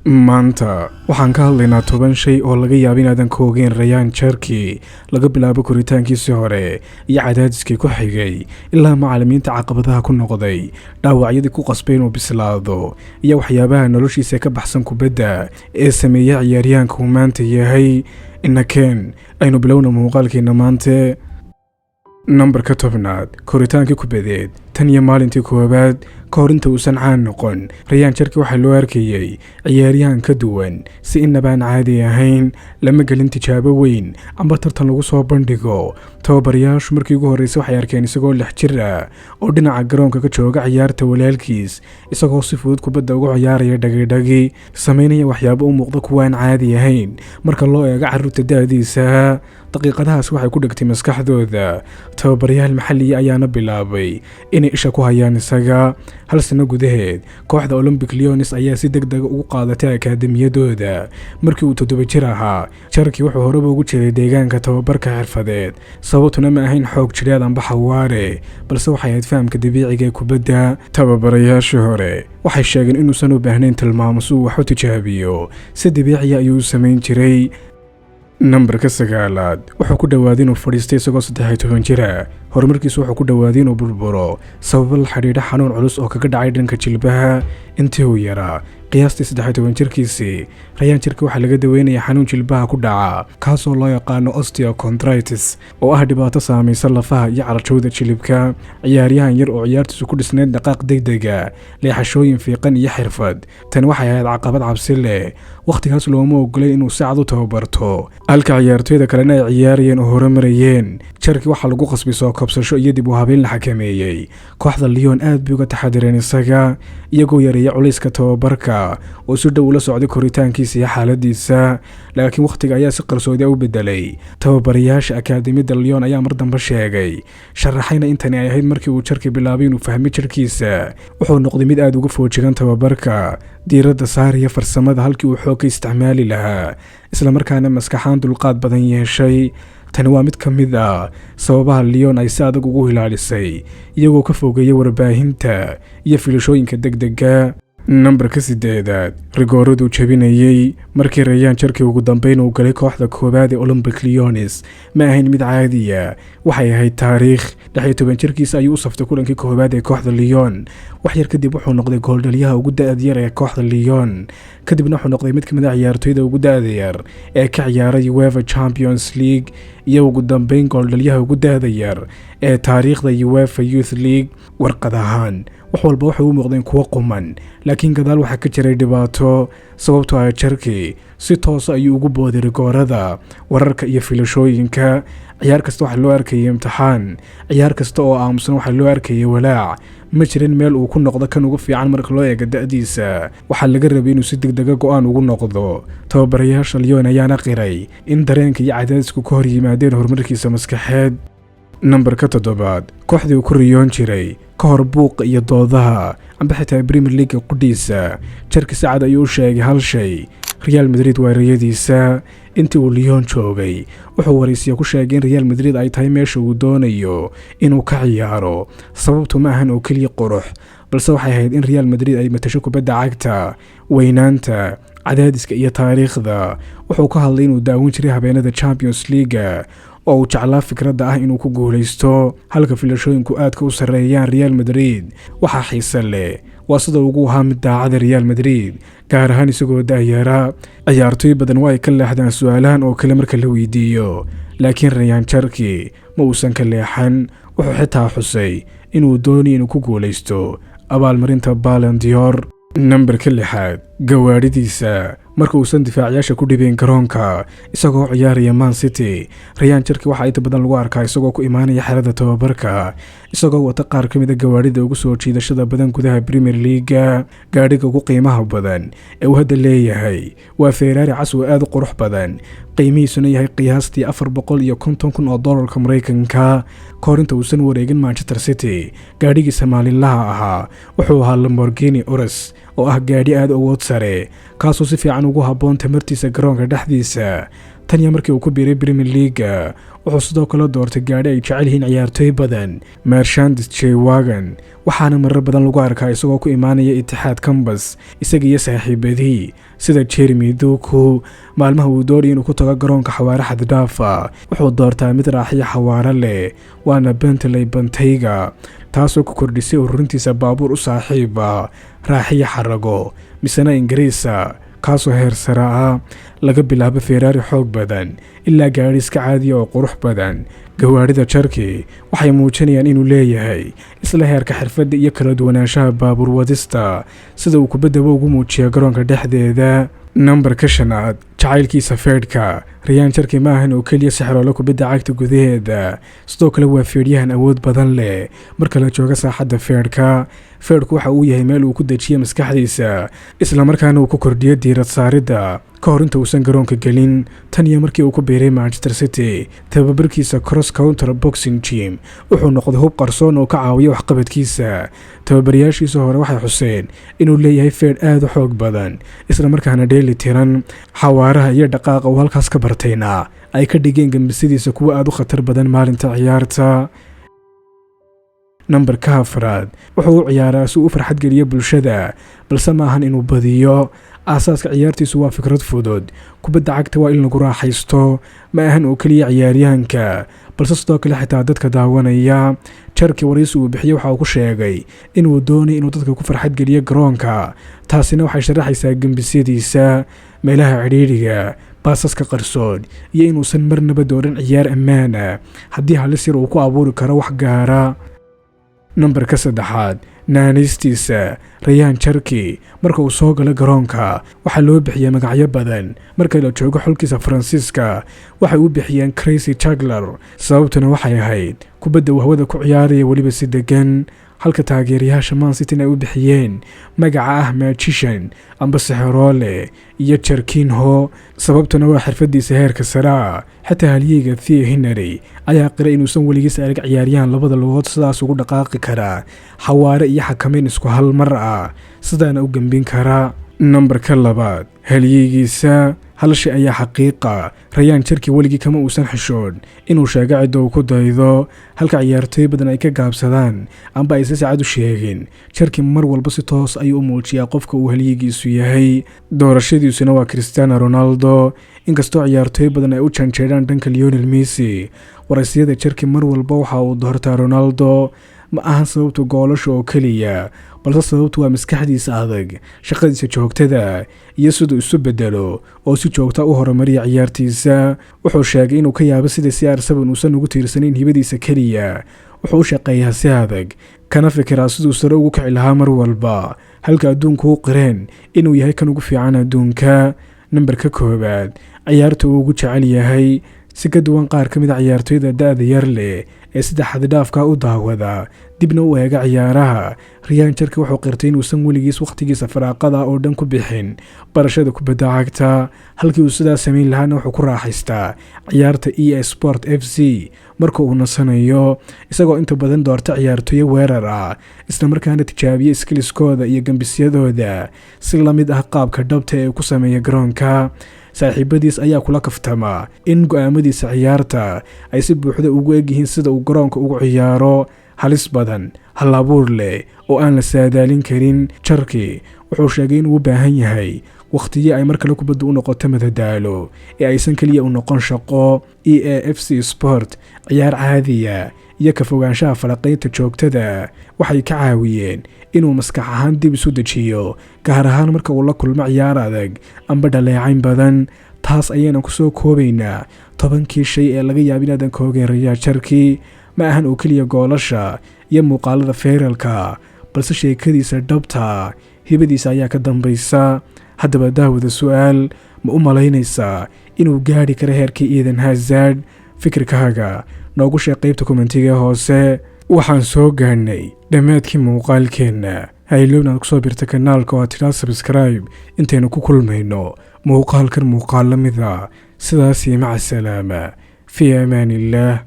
Maanta waxaan ka hadlaynaa 10 shay oo laga yaabo inaadan ka ogeyn Rayan Cherki, laga bilaabo koritaankiisii hore iyo cadaadiskii ku xigay, ilaa macallimiinta caqabadaha ku noqday, dhaawacyadii ku qasbay inuu bislaado, iyo waxyaabaha noloshiisa ka baxsan kubadda ee sameeya ciyaaryahanka uu maanta yahay. Inakeen aynu bilowna muuqaalkeena maante. Nambarka 10aad, koritaankii kubadeed tan iyo maalintii koowaad. Ka hor inta uusan caan noqon, Rayan Cherki waxaa loo arkayey ciyaaryahan ka duwan si inabaan caadi ahayn. Lama gelin tijaabo weyn amba tartan lagu soo bandhigo. Tababarayaashu markii ugu horreysay waxay arkeen isagoo 6 jir ah oo dhinaca garoonka ka jooga ciyaarta walaalkiis, isagoo si fudud kubadda ugu ciyaaraya, dhagidhagi samaynaya, waxyaabo u muuqda kuwaan caadi ahayn marka loo eego carruurta da'diisa. Daqiiqadahaas waxay ku dhegtay maskaxdooda. Tababarayaal maxalliya ayaana bilaabay inay isha ku hayaan isaga. Hal sano gudaheed, kooxda Olympique Lyonnais ayaa si deg dega ugu qaadatay akaademiyadooda. Markii uu 7 jir ahaa, Cherki wuxuu horeba ugu jiray deegaanka tababarka xirfadeed. Sababtuna ma ahayn xoog jidheed amba xawaare, balse waxay ahayd fahamka dabiiciga ee kubadda. Tababarayaashii hore waxay sheegeen inuusan u baahnayn tilmaamo si uu wax u tijaabiyo, si dabiiciya ayuu u samayn jiray. Nambarka 9aad, wuxuu ku dhowaaday inuu fadhiistay isagoo 13 jira. Horumarkiisu wuxuu ku dhowaaday inuu burburo sababo la xidhiidha xanuun culus oo kaga dhacay dhanka jilbaha intii uu yaraa. Qiyaastii 13 jirkiisii, Rayan Cherki waxaa laga daweynaya xanuun jilbaha ku dhaca, kaasoo loo yaqaano osteochondritis, oo ah dhibaato saamaysa lafaha iyo carajowda jilibka. Ciyaaryahan yar oo ciyaartiisu ku dhisnayd dhaqaaq degdega, leexashooyin fiiqan iyo xirfad, tani waxay ahayd caqabad cabsi leh. Wakhtigaas looma ogolayn inuu si cad u tababarto. Halka ciyaartoyda kalena ay ciyaarayeen oo horumarayeen, Cherki waxaa lagu qasbay soo kabsasho iyo dib u habeyn la xakameeyey. Kooxda Lyon aad bay uga taxadireen isaga, iyagoo yareeya culayska tababarka oo si dhow ula socday koritaankiisa iyo xaaladiisa. Laakiin wakhtiga ayaa si qarsoodi u bedelay. Tababarayaasha akaademiyadda Lyon ayaa mar dambe sheegay, sharaxayna intani ay ahayd markii uu Cherki bilaabay inuu fahmay jirkiisa. Wuxuu noqday mid aada uga foojigan tababarka, diiradda saaraya farsamada halkii uu xoog ka isticmaali lahaa, islamarkaana maskaxaan dulqaad badan yeeshay. Tani waa mid ka mid ah sababaha Lyon ay si adag ugu ilaalisay, iyagoo ka fogeeya warbaahinta iyo filashooyinka degdega. Nambarka 8aad, rigooraduu jebinayey. Markii Rayan Cherki ugu dambeyn uu galay kooxda koowaad ee Olympique Lyonnais, ma ahayn mid caadiya, waxay ahayd taariikh. 16 jirkiisa ayuu u saftay kulankii koowaad ee kooxda Lyon. Wax yar kadib wuxuu noqday gooldhaliyaha ugu da'da yar ee kooxda Lyon, kadibna wuxuu noqday mid ka mid a ciyaartoyda ugu da'da yar ee ka ciyaaray UEFA Champions League, iyo ugu dambeyn gooldhaliyaha ugu da'da yar ee taariikhda UEFA Youth League. Warqad ahaan wax walba waxay u muuqdeen kuwo quman, laakiin gadaal waxaa ka jiray dhibaato, sababtoo ah Cherki si toosa ayuu ugu booday rigoorada, wararka iyo filashooyinka. Ciyaar kasta waxaa loo arkayay imtixaan, ciyaar kasta oo aamusan waxaa loo arkayay walaac. Ma jirin meel uu ku noqdo kan ugu fiican marka loo eego da'diisa. Waxaa laga rabay inuu si degdega go'aan ugu noqdo. Tababarayaasha Lyon ayaana qiray in dareenka iyo cadaadisku ka hor yimaadeen horumarkiisa maskaxeed. Nambarka 7aad, kooxdii uu ku riyoon jiray. Ka hor buuqa iyo doodaha amba xitaa Premier League-ga qudhiisa, Cherki si cad ayuu u sheegay hal shay: Real Madrid waa riyadiisa. Intii uu Lyon joogay, wuxuu waraysiya ku sheegay in Real Madrid ay tahay meesha uu doonayo inuu ka ciyaaro. Sababtu ma ahan oo keliya qurux, balse waxay ahayd in Real Madrid ay matasho kubadda cagta, weynaanta, cadaadiska iyo taariikhda. Wuxuu ka hadlay inuu daawan jiray habeenada Champions League-ga oo uu jeclaa fikradda ah inuu ku guulaysto, halka filashooyinku aadka u sarreeyaan Real Madrid. Waxaa xiise leh waa sida ugu ahaa mid daacada Real Madrid, gaar ahaan isagoo da'yara. Ciyaartoy badan waa ay ka leexdaan su-aalahan oo kale marka la weydiiyo, laakiin Rayan Cherki ma uusan ka leexan. Wuxuu xitaa xusay inuu doonay inuu ku guulaysto abaalmarinta Ballon d'Or. Nambarka 6aad, gawaadhidiisa. Marka uusan difaacayaasha ku dhibeen garoonka isagoo ciyaaraya Man City, Rayan Cherki waxaa inta badan lagu arkaa isagoo ku imaanaya xerada tababarka isagoo wata qaar ka mid a gawaadhida ugu soo jiidashada badan gudaha Premier League-ga. Gaadhiga ugu qiimaha badan ee uu hadda leeyahay waa Ferrari cas oo aada u qurux badan, qiimihiisuna yahay qiyaastii 450,000 oo dollarka Maraykanka. Kahor inta uusan wareegin Manchester City, gaadhigiisa maalinlaha ahaa wuxuu ahaa Lamborghini Urus, oo ah gaadhi aada awood sare, kaasoo si fiican ugu habboon tamartiisa garoonka dhexdiisa. Tan iyo markii uu ku biiray Premier League-ga, wuxuu sidoo kale doortay gaadhi ay jecel yihiin ciyaartooy badan, Mercedes G Wagon, waxaana marar badan lagu arkaa isagoo ku imaanaya Etihad Campus, isaga iyo saaxiibadii sida Jeremy Doku. Maalmaha uu doonaya inuu ku tago garoonka xawaare xaddhaafa, wuxuu doortaa mid raaxiyo xawaare leh, waana Bentley Bentayga, taasoo ku kordhisay ururintiisa baabuur u saaxiiba raaxiyo xarago, misena Ingiriisa, kaasoo heer sare ah. Laga bilaabo Ferrari xoog badan ilaa gaadhi iska caadiya oo qurux badan, gawaadhida Jarki waxay muujinayaan inuu leeyahay isla heerka xirfadda iyo kala duwanaanshaha baabuur wadista sida uu kubaddaba ugu muujiya garoonka dhexdeeda. Nambarka shanaad, jacaylkiisa feedhka. Rayan Jarki ma ahan oo keliya sixroole kubadda cagta gudaheeda, sidoo kale waa feedhyahan awood badan leh marka la joogo saaxadda feedhka. Feedhku waxa uu yahay meel uu ku dejiyo maskaxdiisa, islamarkaana uu ku kordhiyo diirad saaridda ka hor inta uusan garoonka gelin. Tan iyo markii uu ku biiray Manchester City, tababarkiisa Cross Counter Boxing Gym wuxuu noqday hub qarsoon oo ka caawiya waxqabadkiisa. Tababarayaashiisa hore waxay xuseen inuu leeyahay feedh aada u xoog badan, islamarkaana dheeli tiran. Xawaaraha iyo dhaqaaqa uu halkaas ka bartayna ay ka dhigeen gambisadiisa kuwo aada u khatar badan maalinta ciyaarta. Nambarka afraad, wuxuu u ciyaaraa si uu u farxad geliyo bulshada, balse ma ahan inuu badiyo. Aasaaska ciyaartiisu waa fikrad fudud: kubadda cagta waa in lagu raaxaysto, ma ahan oo keliya ciyaaryahanka, balse sidoo kale xitaa dadka daawanaya. Jarki waraysi uu bixiyey waxa uu ku sheegay inuu doonay inuu dadka ku farxad geliyo garoonka. Taasina waxay sharaxaysaa gembisyadiisa, meelaha cidhiidhiga, baasaska qarsoon iyo inuusan marnaba dooran ciyaar ammaana haddii halis yar uu ku abuuri karo wax gaara. Nambarka saddexaad, naanaystiisa. Rayaan Jarki marka uu soo galo garoonka waxaa loo bixiyaa magacyo badan. Marka la joogo xulkiisa Faransiiska, waxay u bixiyeen Crazy Juggler, sababtuna waxay ahayd kubadda uu hawada ku ciyaaraya, weliba si degan, halka taageerayaasha Man City ay u bixiyeen magaca ah Magician amba Sixiroole iyo Jarkinho, sababtuna waa xirfadiisa heerka saraa. Xitaa halyeyga Thierry Henry ayaa qiray inuusan weligiis arag ciyaaryahan labada lugood sidaas ugu dhaqaaqi karaa, xawaare iyo xakameyn isku hal mar ah sidaana u gembin kara. Nambarka labaad, halyeygiisa. Hal shay ayaa xaqiiqa: Rayaan Jarki weligii kama uusan xishoon inuu sheego cidda uu ku daydo. Halka ciyaartooy badan ay ka gaabsadaan amba aysan si cad u sheegin, Jarki mar walba si toos ayuu u muujiyaa qofka uu halyeygiisu yahay. Doorashadiisuna waa Cristiano Ronaldo. Inkastoo ciyaartooy badan ay u janjeedhaan dhanka Lionel Messi, waraysiyada Jarki mar walba waxa uu doortaa Ronaldo. Ma ahan sababtu goolasha oo keliya, balse sababtu waa maskaxdiisa adag, shaqadiisa joogtada iyo siduu isu bedelo oo si joogta u horumariya ciyaartiisa. Wuxuu sheegay inuu ka yaabo sida CR7 uusan ugu tiirsanayn hibadiisa keliya. Wuxuu u shaqeeyaa si adag, kana fikiraa siduu sare ugu kici lahaa mar walba, halka adduunku u qireen inuu yahay kan ugu fiican adduunka. Nambarka koowaad, ciyaarta uu ugu jecel yahay. Si ka duwan qaar ka mid a ciyaartooyda da-da yar leh ee sida xaddhaafka u daawada dibna u eega ciyaaraha, Riyaan Jarki wuxuu qirtay inuusan weligiis wakhtigiisa faraaqada oo dhan ku bixin barashada kubadda cagta. Halkii uu sidaas samayn lahaana, wuxuu ku raaxaystaa ciyaarta EA Sport FC marka uu nasanayo, isagoo inta badan doorta ciyaartooyo weerar ah, islamarkaana tijaabiya skills-kooda iyo gambisyadooda si la mid ah qaabka dhabta ee ku sameeya garoonka. Saaxiibadiis ayaa kula kaftama in go-aamadiisa ciyaarta ay si buuxda ugu egyihiin sida uu garoonka ugu ciyaaro, halis badan, halabuur leh oo aan la saadaalin karin. Jarki wuxuu sheegay inuu u baahan yahay wakhtiyo ay mar kale kubadda u noqoto madadaalo ee aysan keliya u noqon shaqo. EA FC Sport, ciyaar caadiya iyo ka fogaanshaha falaqaynta joogtada waxay ka caawiyeen inuu maskax ahaan dib isu dejiyo, gaar ahaan marka uu la kulmo ciyaar adag amba dhaleecayn badan. Taas ayaynan kusoo koobaynaa 10-kii shay ee laga yaaba inaadan ka ogeyn Rayaa Jarki. Ma ahan oo keliya goolasha iyo muuqaalada viral-ka, balse sheekadiisa dhabta, hibadiisa ayaa ka dambaysa. Haddaba daawada, su-aal: ma u malaynaysaa inuu gaadhi karo heerkii Eden Hazard? Fikirkaaga noogu sheeg qaybta comment-iga hoose. Waxaan soo gaadhnay dhammaadkii muuqaalkeenna. Haylown aad kusoo birta kanaalka oo aad tidhaa subscribe. Intaynu ku kulmayno muuqaalkan muuqaal la mida, sidaas iyo maca salaama, fii amaan illaah.